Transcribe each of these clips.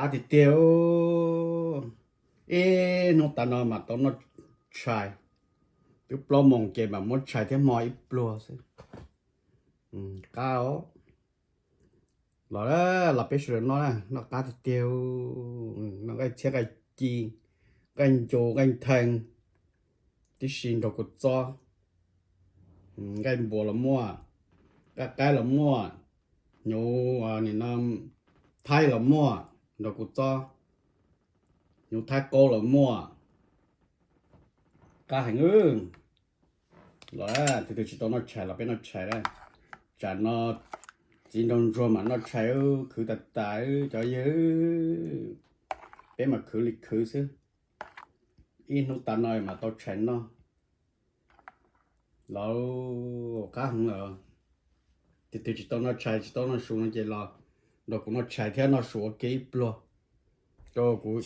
Qab tiag tiag. Ib hnub tas no mas tau noj tshais, twb plaub moos ces mam muab tshais thiab hmo ib pluag xwb. Qab os. Los, los peb sawv daws noj, noj qab tiag tiag. Noj nqaij txhiab nqaij ci, nqaij ncu nqaij theej, tib si nrog kuv txob. Nqaij npua los muaj, nqaij qaib los muaj, hnyuv, nim no thaib los muaj nrog kuv txob, hnyuv thaib qaub los muaj. Qab heev. Los, tus twg tsis tau noj tshais los peb noj tshais na. Tsam no txiv nraug ntsuag mam noj tshais, khwv tas tas cov yawg, peb mam khwv li khwv xwb. Ib hnub tas no mam tau tshais noj. Los, qab heev lawm. Tus twg tsis tau noj tshais tsis tau noj su no ces los nrog kuv noj tshais thiab noj su ua ke ib pluag. Rau kuv,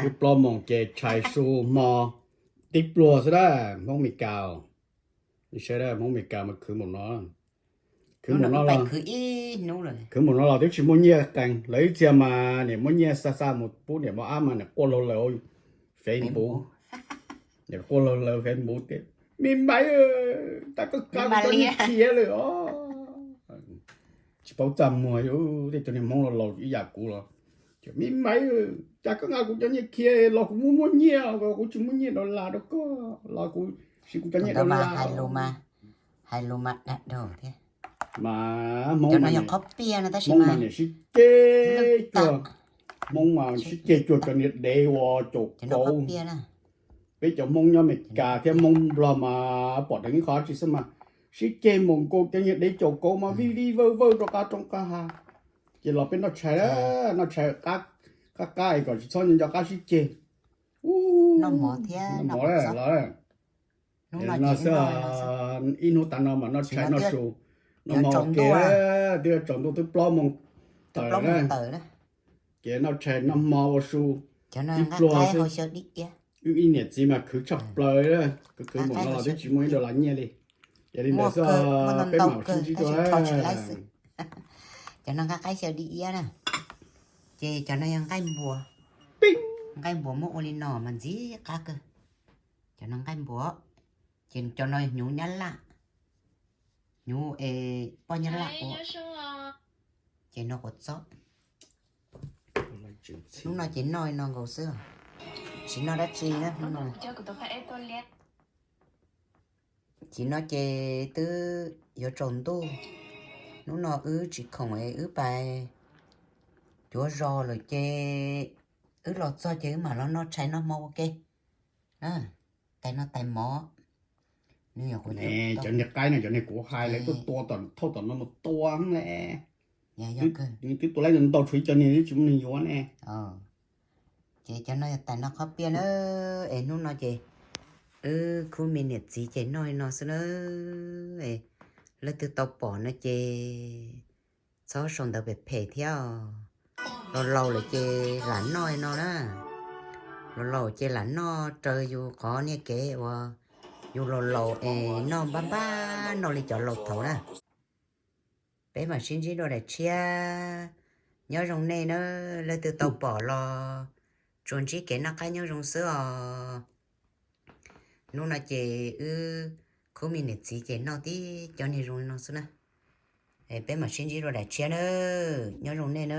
twb plaub moos ces tshais su hmo tib pluag xwb dab Hmoob Mes Kas. Saib dab Hmoob Mes Kas mas khwv npaum no, khwv npaum no los, khwv npaum no los twb tsis muaj nyiaj qees. Lawv ib txhia mas niam muab nyiaj xa xa mus pub niam mos ab mas niam quaj laug lawm Facebook. Niam quaj laug lawm Facebook tias, me maiv, cas koj kav kuv cov nyiaj khiav lawm os. Tsis paub txaj muag, tej cov niag Hmoob laus laus ib yam kuv los, me maiv, cas koj nqa kuv cov nyiaj khiav los kuv muaj muaj nyiaj, kuv tsis muaj nyiaj dollar rau koj los kuv siv kuv cov nyiaj dollar. Hais lus mas dag dhau thiab. Mas Hmoob mas, Hmoob mas niam sib ceg cuag, Hmoob mas sib ceg cuag cov niag dev uas caum kauv. Peb cov Hmoob nyob Amelikas thiab Hmoob Nplog mas pom dheev ib qho dab tsi xwb mas sib ceg mus nkaus cov niag dev caum kauv mas vij vij vawj vawj rau qab roob qab hav. Ces los peb noj tshais, noj tshais qab qab es kom tsis txhob nco nco qab sib ceg. Noj mov thiab noj mov los. No xwb, ib hnub tas no mas noj tshais noj su, noj mov ua ke, twb tsaus ntuj twb plaub moos tawm na. Ces noj tshais noj hmo ua su ib pluag xwb. Wb ib niam txiv mas khwv tshaj plaws, khwv khwv npaum no los twb tsis muaj ib dollar nyiaj li. Yog li ntawd xwb, peb mam sib ntsib dua. Cov no nqaij qaib xyaw di iab na. Ces cov no yog nqaij npua. Nqaij npua muab ua li no mas ntxim qab kawg. Cov no nqaij npua, ces cov no hnyuv nyab laj, hnyuv es poj nyab laj ua. Ces no quav txob. Hnub no ces noj no nkaus xwb, tsis noj dab tsi na hnub no. Ces no ces twb yuav tsaus ntuj, hnub no wb tsis khoom es wb pais cuav zos lawm ces wb los txog ces wb mam los noj tshais noj hmo ua ke. Tais noj tais mov. Cov niag qaib no cov niag kuv hais lawv tuaj tua tom thauj tom no mus tua le. Twb tua laib ntau tshuav ib co niag tsis muaj neeg yuav ne. Ces cov no yog tais noj qhob piaj na, es hnub no ces wb khub me niam txiv ces noj li no xwb na. Leej twg tau pom no ces txhob sau ntawv phem phem thiab. Laus laus lawm ces lam noj no na. Laus laus ces lam noj raws yus qhov niaj kev uas yus laus laus es noj npab npab noj li cov laus thaud na. Peb mam sib ntsib dua daim tshiab. Nyob zoo nej na, leej twg tau pom los tsuas ntsib kev noj qab nyob zoo xwb os. Hnub no ces wb khub me niam txiv ces noj tib co niag zoo li no xwb na. Peb mam sib ntsib dua daim tshiab na. Nyob zoo nej na.